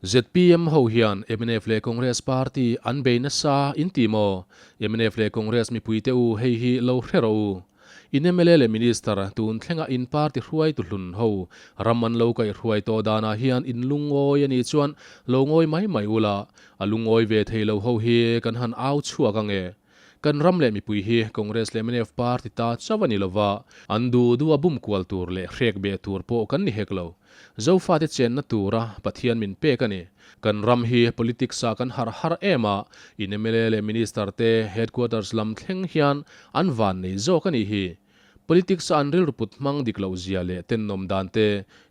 ZPM ho hian mnf leh Congress party an bei nasa in ti maw? Mnf leh Congress mipuite u hei hi lo hre rawh u. In mla leh Minister tun thlenga in party hruaitu hlun ho ram an lo kaihhruai tawh danah hian in lungawi a nih chuan lo ngawi mai mai ula, a lungawi ve thei lo ho hi kan han au chhuak ange. Kan ram leh mipui hi Congress leh mnf party ta chauh a ni lova, an duh duh a bum kual tur leh hrek beh tur pawh kan ni hek lo. Zofate chenna tura Pathian min pek a ni. Kan ram hi politics ah kan harh har em a, in mla leh minister te headquarters lam thleng hian an van nei zawk a nih hi. Politics a an rilru put hmang dik loh zia leh tennawm dan te,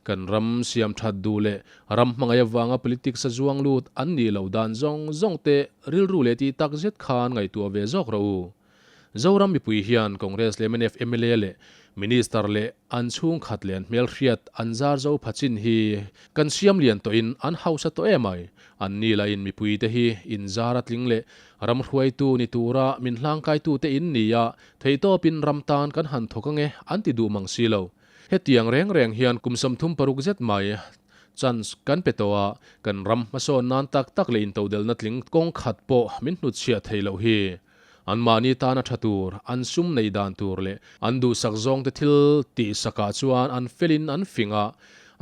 kan ram siam that duh leh ram hmangaih avanga politics a zuang lut an nih loh dan zawng zawng te rilru leh tih tak zet khan ngaihtuah ve zawk rawh u. Zoram mipui hian Congress leh mnf mla leh Minister leh an chhungkhat leh an hmelhriat an zar zo pha chin hi kan siam lian tawhin an hausa tawh em ai. An ni lahin mipuite hi inzar a tling leh ram hruaitu ni tura min hlangkaitute in ni a, theihtawpin ram tan kan han thawk ange an ti duh mang si lo. Hetiang reng reng hian kum 36 zet mai chance kan pe tawh a, kan ram hmasawn nan tak tak leh intodelhna tling kawng khat pawh min hnutchhiah thei loh hi. Anmahni tana tha tur, an sum nei dan tur leh an duhsak zawngte thil tihsakah chuan an felin an fing a,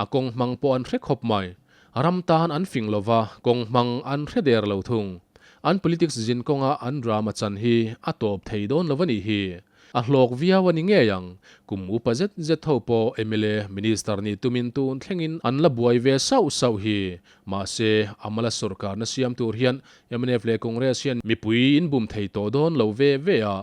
a kawng hmang pawh an hre khawp mai. Ram tan an fing lo va, kawng hmang an hre der lo thung. An politics zin kawnga an drama chan hi a tawp thei dawn lo a nih hi. A hlawk viau a ni ngei ang. Kum upa zet zet ho pawh mla, Minister nih tumin tun thlengin an la buai ve sauh sauh hi. Mahse, Amala sawrkarna siam tur hian mnf leh Congress hian mipui in bum thei tawh dawn lo ve ve a.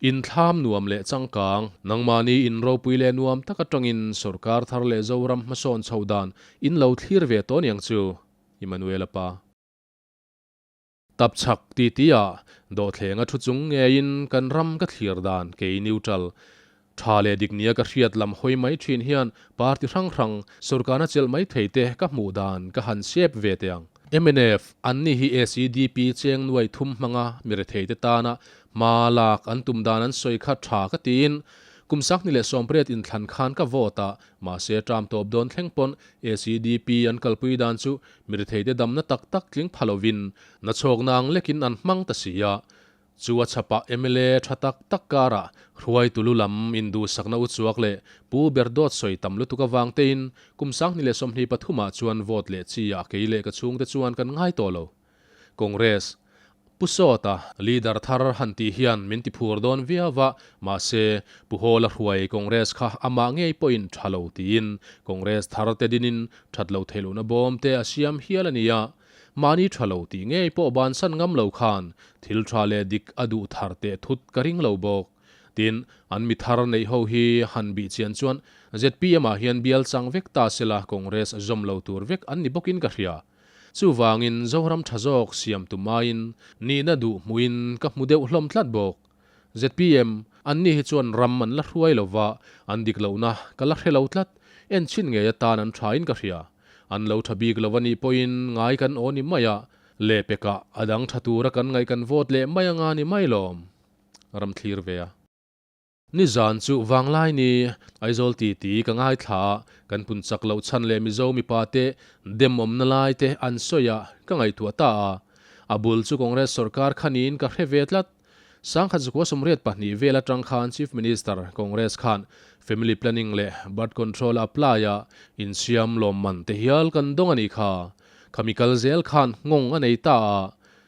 Inthlam nuam leh changkang, nangmahni in ropui leh nuam tak atangin sawrkar thar leh Zoram hmasawn chho dan in lo thlir ve tawh niang chu, Emmanuel-a pa. Tapchhak ti ti a, dawhthlenga thu chung ngeiin kan ram ka thlir dan kei neutral tha leh dik nia ka hriat lam hawi mai thin hian party hrang hrang sawrkarna chelh mai thei te ka hmuh dan ka han sep ve teh ang. Mnf, an ni hi SEDP cheng nuai thum hmanga mi rethei te tana hma lak an tum dan an sawi kha tha ka tiin kum 2018 inthlan khan ka vote a, Mahse, term tawp dawn thleng pawn ACDP an kalpui dan chu miretheite damna tak tak tling pha lovin nachhawkna ang lekin an hmang ta si a. Chu a chhapah mla tha tak tak karah hruaitu lu lam induhsakna uchuak leh Pu ber dawt sawi tam lutuk avang tein kum 2023 ah chuan vote leh chi ah kei leh ka chhungte chuan kan ngai tawh lo. Congress, Pu Sawta, leader thar han tih hian min ti phur dawn viau va, mahse, Pu Hawla hruai Congress kha amah ngei pawhin tha lo tiin Congress thar te dinin that lo theih lohna bawm te a siam hial a ni a. Mahni tha lo tih ngei pawh bansan ngam lo khan thil tha leh dik a duh thar teh thut ka ring lo bawk. Tin, an mi thar neih ho hi han bih chian chuan zpm ah hian bial chang vek ta sela Congress zawm lo tur vek an ni bawkin ka hria. Chuvangin Zoram tha zawk siam tum aiin nihna duh hmuhin ka hmu deuh hlawm tlat bawk. Zpm, an ni hi chuan ram an la hruai lo va, an dik lohna ka la hre lo tlat. En chhin ngei atan an thain ka hria. An lo tha bik lo a nih pawhin ngai kan aw ni mai a, lehpekah a dang tha tura kan ngaih kan vote leh mai anga ni mai lawm. Ram thlir ve a. Nizan chu vanglai ni Aizawl ti ti ka ngaithla a, kan pun chak loh chhan leh Mizo mipa te demawmna lai te an sawi a, ka ngaihtuah ta a. A bul chu Congress sawrkar kha niin ka hre ve tlat. 1982 vel atang khan Chief Minister Congress khan Family Planning leh Birth Control a apply a, insiam lawmman te hial kan dawng a nih kha. Khami kal zel khan nghawng a nei ta a.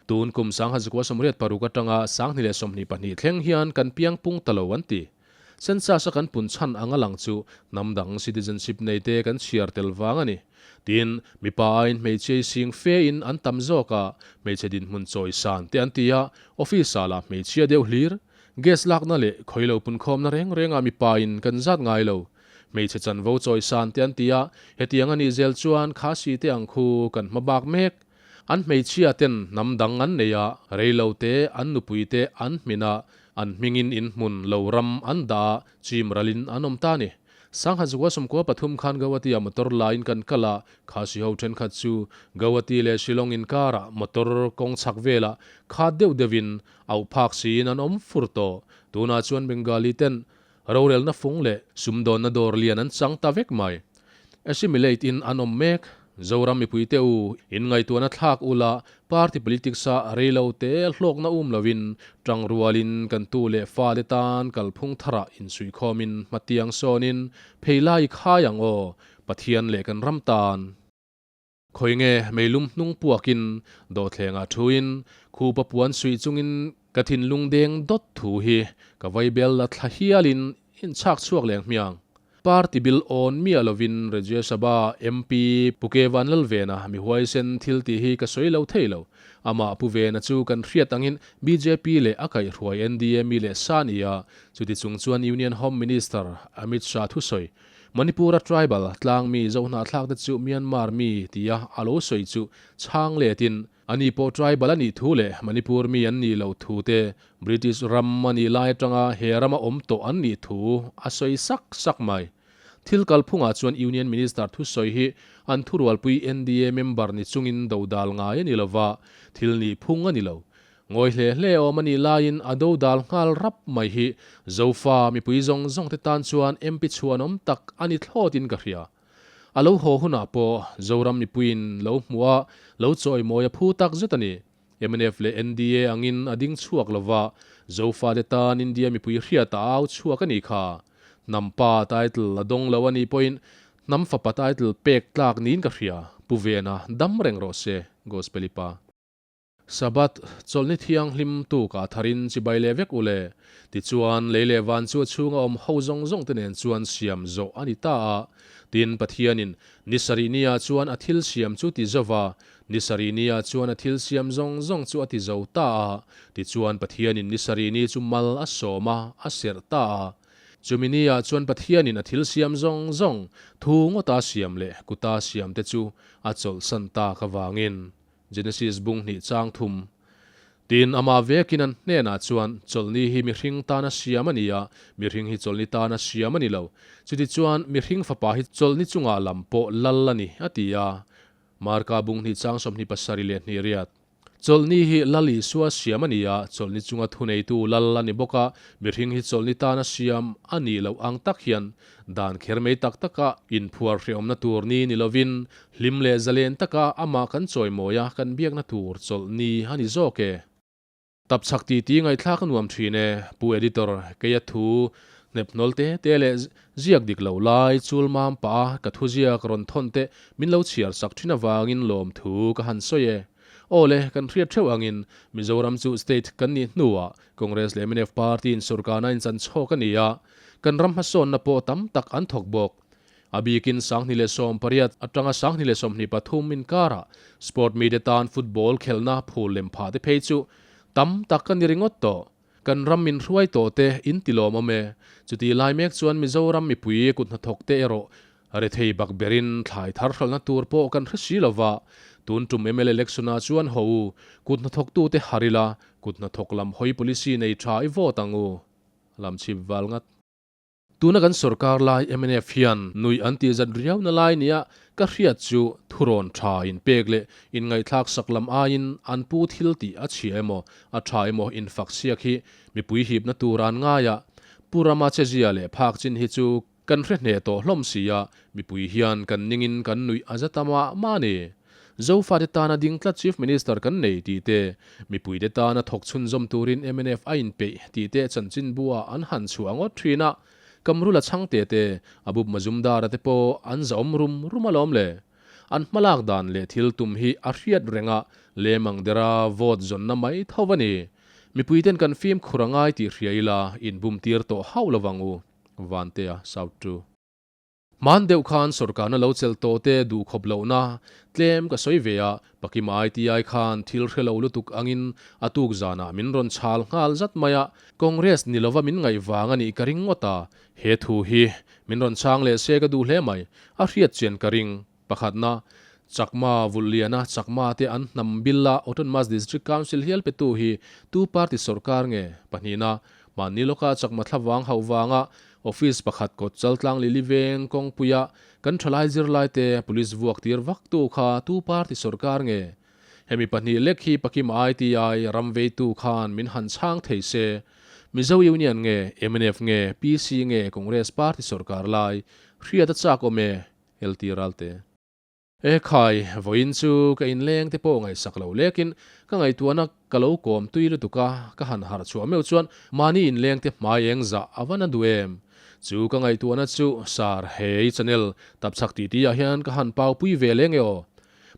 Tun kum 1986 atanga 2022 thleng hian kan piang pung ta lo an ti. Census a kan pun chhan anga lang chu hnam dang citizenship nei te kan chhiar tel vang a ni. Tin, mipa aiin hmeichhia i sing fe in an tam zawk a, hmeichhe dinhmun chawi san te an ti a, office ah lah hmeichhia deuh hlir. Gas lakna leh khawilo punkhawmna reng rengah mipa in kan zat ngai lo. Hmeichhe chanvo chawi san te an ti a, hetiang a nih zel chuan Khasi te ang khu kan hma bak mek. An hmeichhia ten hnam dang an nei a, reilo te an nupui te an hmin a, an hmingin in hmun lo ram an dah a, chim ralin an awm ta ni. 1993 khan Gauhati ah motor laiin kan kal a, Khasi ho thenkhat chu Gauhati leh Shillong inkarah motor kawng chhak velah khat deuh deuhin auh phak siin an awm fur tawh. Tunah chuan Bengali ten rorelna fung leh sumdawnna dawr lian an chang ta vek mai. Assimilate in an awm mek. Zoram mipuite u, in ngaihtuahna thlak ula, party politics-a rei lo te hlawkna um lovin tangrualin kan tu leh fate tan kalphung tharah insuihkhawmin hmatiang sawnin phei lai i khai ang aw, Pathian leh kan ram tan. Khawi nge meilum hnung puakin dawhthlengah thuin khupa puan suih chungin ka thinlung deng dawt thu hi ka vaibel la thla hialin inchhak chhuak leng hmiang. Party bil awn miah lovin Rajya Sabha MP Pu Ke Vanlalvena mi huaisen thil tih hi ka sawi lo thei lo. Amah Pu Vena chu kan hriat angin bjp leh a kaihhruai NDA mi leh sa ni a, chuti chung chuan Union Home Minister Amit Shah thusawi Manipur-a tribal tlang mi Zohnahthlak te chu Myanmar mi tia a lo sawi chu chhang letin ani pawh tribal a nih thu leh Manipur mi an nih loh thu te, British ram a nih lai atanga he rama awm tawh an nih thu a sawi sak sak mai. Thil kalphungah chuan Union Minister thusawi hi an thurualpui NDA member ni chungin dodal ngai a ni lova, thil nih phung a ni lo. Ngawi hle hle awm a nih laiin a dodal nghal rap mai hi Zofa mipui zawng zawng te tan chuan MP chhuanawm tak a ni thlawtin ka hria. A lo haw hunah pawh Zoram mipuiin lo hmuh a, lo chawimawi a phu tak zet a ni. Mnf leh NDA angin a ding chhuak lova, Zofa te tan India mipui hriat a au chhuak a nih kha. Hnam pa title a dawng lo a nih pawhin hnam fapa title pek tlak niin ka hria. Pu Vena dam reng rawh se, Gospel-i pa. Sabbath, chawlhni thianghlim tukah tharin chibai leh vek u le. Tichuan, lei leh van chu a chhunga awm ho zawng zawng te nen chuan siam zawh a ni ta a. Tin, Pathianin ni sarih niah chuan a thil siam chu ti zo va, ni sarih niah chuan a thil siam zawng zawng chu a ti zo ta a. Tichuan, Pathianin ni sarih ni chu mal a sawm a, a serh ta a. Chumi niah chuan Pathianin a thil siam zawng zawng, thu ngawta siam leh kuta siam te chu a chawlhsan tak avangin, Genesis bung hnih chang thum. Tin, amah vekin an hnenah chuan, Chawlhni hi mihring tana siam a ni a, mihring hi chawlhni tana siam a ni lo. Chutichuan, mihring fapa hi chawlhni chungah lam pawh lal a ni, a ti a. Marka bung hnih chang 27 leh hnih riat. Chawlhni hi Lal Isua siam a ni a, chawlhni chunga thuneitu lal a ni bawk a, mihring hi chawlhni tana siam a nih loh ang tak hian dan kher mai tak taka inphuar hrehawmna tur ni ni lovin, Hlim leh zalen taka amah kan chawimawi a, kan biakna tur chawlh ni a ni zawk e. Tapchhak titi ngaihthlak a nuam thin e, Pu Editor, keia thu hnep hnawl te te leh ziak dik lo lai chul mam pah a ka thuziak rawn thawn te min lo chhiar sak thin avangin lawm thu ka han sawi e. Aw le, kan hriat theuh angin Mizoram chu state kan nih hnuah Congress leh mnf party in sorkarna inchan chhawk a ni a, kan ram hmasawnna pawh tam tak an thawk bawk. A bikin 2018 atanga 2023 inkarah sport mite tan football khelhna phul lem phah te phei chu tam tak a ni ringawt tawh. Kan ram min hruai tawh te in ti lawmawm e. Chutih lai mek chuan Mizoram mipui kut hnathawk te erawh rethei bak berin thlai thar hralhna tur pawh kan hre si lova. Tun tum mla election ah chuan ho u, kut hnathawktu te har ila, kut hnathawk lam hawi policy nei tha i vote ang u. Lamchhip val ngat. Tuna kan sorkar lai mnf hian nuih an tih zat riau na lai nia ka hriat chu thurawn tha in pek leh in ngaihthlak sak lam aiin an pu thil tih a chhia emaw a tha emaw in fak siak hi mipui hipna tur an ngai a, Pu Rama chezia leh phak chin hi chu kan hre hneh tawh hlawm si a, mipui hian kan ningin kan nuih a za ta mah mah a ni. Zofate tana ding tlat Chief Minister kan nei tih te, mipuite tana thawk chhunzawm turin mnf a inpeih tih te chanchinbu ah an han chhuah ngawt thin a, Kamrula Chhangte te, Abup Mazumdara te pawh an zahawm rum rum alawm le. An hmalak dan leh thil tum hi a hriat reng a, lemang dera vote zawnna mai tho a ni. Mipuiten kan fimkhur a ngai tih hria ila, inbumtir tawh hauh lovang u. Vantea, South 2. Hman deuh khan sorkarna lo chelh tawh te duh khawp lohna tlem ka sawi ve a, Pakima ITI khan thil hre lo lutuk angin a tuk zanah min rawn chhal nghal zat mai a, Congress ni lova min ngaih vang a nih ka ring ngawt a, he thu hi min rawn chhang leh se ka duh hle mai, a hriat chian ka ring. Pakhatna, Chakma Vulhliana Chakma te an hnam bill a Autonomous District Council hial petu hi tu party sorkar nge? Pahnihna, Mahni lawka Chakma thlavang hauh vanga Office pakhat kawt chaltlang lili veng kawngpuia kan thalai zirlaite police vuak tir vak tu kha tu party sorkar nge? Hemi pahnih lek hi Pakima ITI ram veitu khan min han chhang thei se. Mizo Union nge, mnf nge, PC nge Congress party sorkar lai hriat a chak awm e, LT Ralte. E khai, vawiin chu ka inleng te pawh ngaihsak lo lekin ka ngaihtuahna ka lo kawm tui lutuk a, ka han harh chhuah meuh chuan mahni inleng te hmai eng zah a va na duh em? Chu ka ngaihtuahna chu Sir, hei channel tapchhak titi ah hian ka han pau pui ve leng e aw.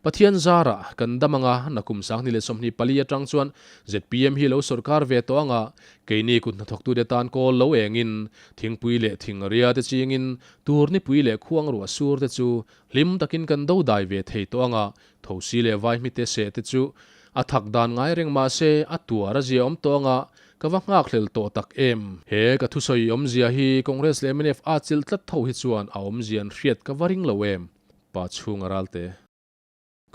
Pathian zarah kan dam anga nakum 2024 atang chuan zpm hi lo sawrkar ve tawh anga keini kut hnathawktute tan kawl lo engin thingpui leh thingria te chingin turnipui leh khuangruah sur te chu hlim takin kan do dai ve thei tawh anga thosi leh vaihmite seh te chu a thak dan ngai reng mahse a tuar a zia awm tawh anga ka va nghakhlel tawh tak em. He ka thusawi awmzia hi Congress leh mnf a chilh tlat tho hi chuan a awmzia an hriat ka va ring lo em. Pa chhunga ralte.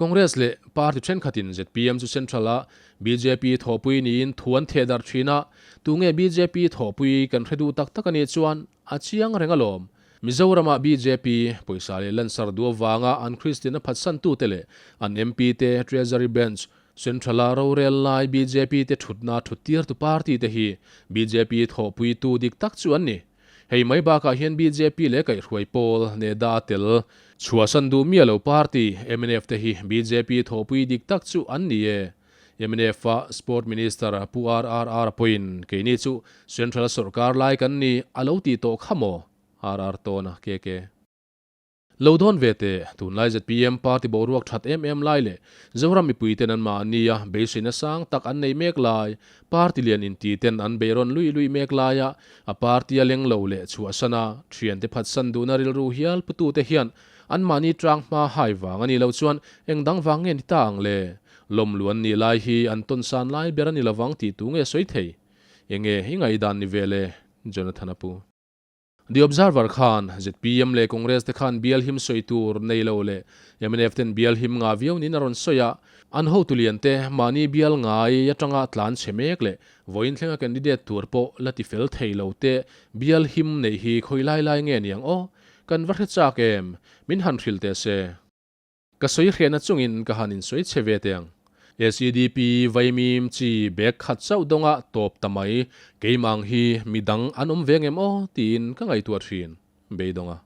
Congress leh party thenkhatin zpm chu Central-a bjp thawhpui niin thu an theh darh thin a, tunge bjp thawhpui kan hre duh tak tak a nih chuan a chiang reng alawm. Mizoram-ah bjp pawisa leh lansar duh avanga an Kristianna phatsantute leh an MP te Treasury Bench Central-a rorel lai bjp te thutna thuttirtu party te hi bjp thawhpuitu dik tak chu an ni. Hei mai bakah hian bjp leh kaihhruai pawl NEDA a tel. Chhuahsan duh miah lo party mnf te hi bjp thawhpui dik tak chu an ni e. Mnf a Sport Minister Pu RRR pawhin keini chu Central sawrkar lai kan ni a lo tih tawh kha maw? RR Tawna KK. Lo dawn ve teh, tunlai zpm party boruak that em em lai leh Zoram mipui ten an mahni a beiseina sang tak an nei mek lai, party lian inti ten an beirawn lui lui mek laia a party a leng lo leh chhuahsan a, thiante phatsan duhna rilru hial putute hian an mahni tang hma hai vang a nih loh chuan eng dang vang nge ni ta ang le? Lawmlu an nih lai hi an tawnsan lai ber a ni lovang tih tu nge sawi thei? Enge i ngaihdan ni ve le? Jonathan a pu. The Observer khan zpm leh Congress te khan bial him sawi tur nei lo leh mnf ten bial him ngah viau niin a rawn sawi a, an hotu lian te mahni bial ngai atanga tlan chhe mek leh vawiin thlenga candidate tur pawh la ti fel thei lo te bial him neih hi khawi lai lai nge niang aw? Kan va hre chak em? Min han hrilh teh se. Ka sawi hriatna chungin ka han insawi chhe ve teh ang. SEDP vaimim chi bag khat chauh dawnga tawp ta mai, keimah ang hi midang an awm ve ngem aw tiin ka ngaihtuah thin, beidawng a.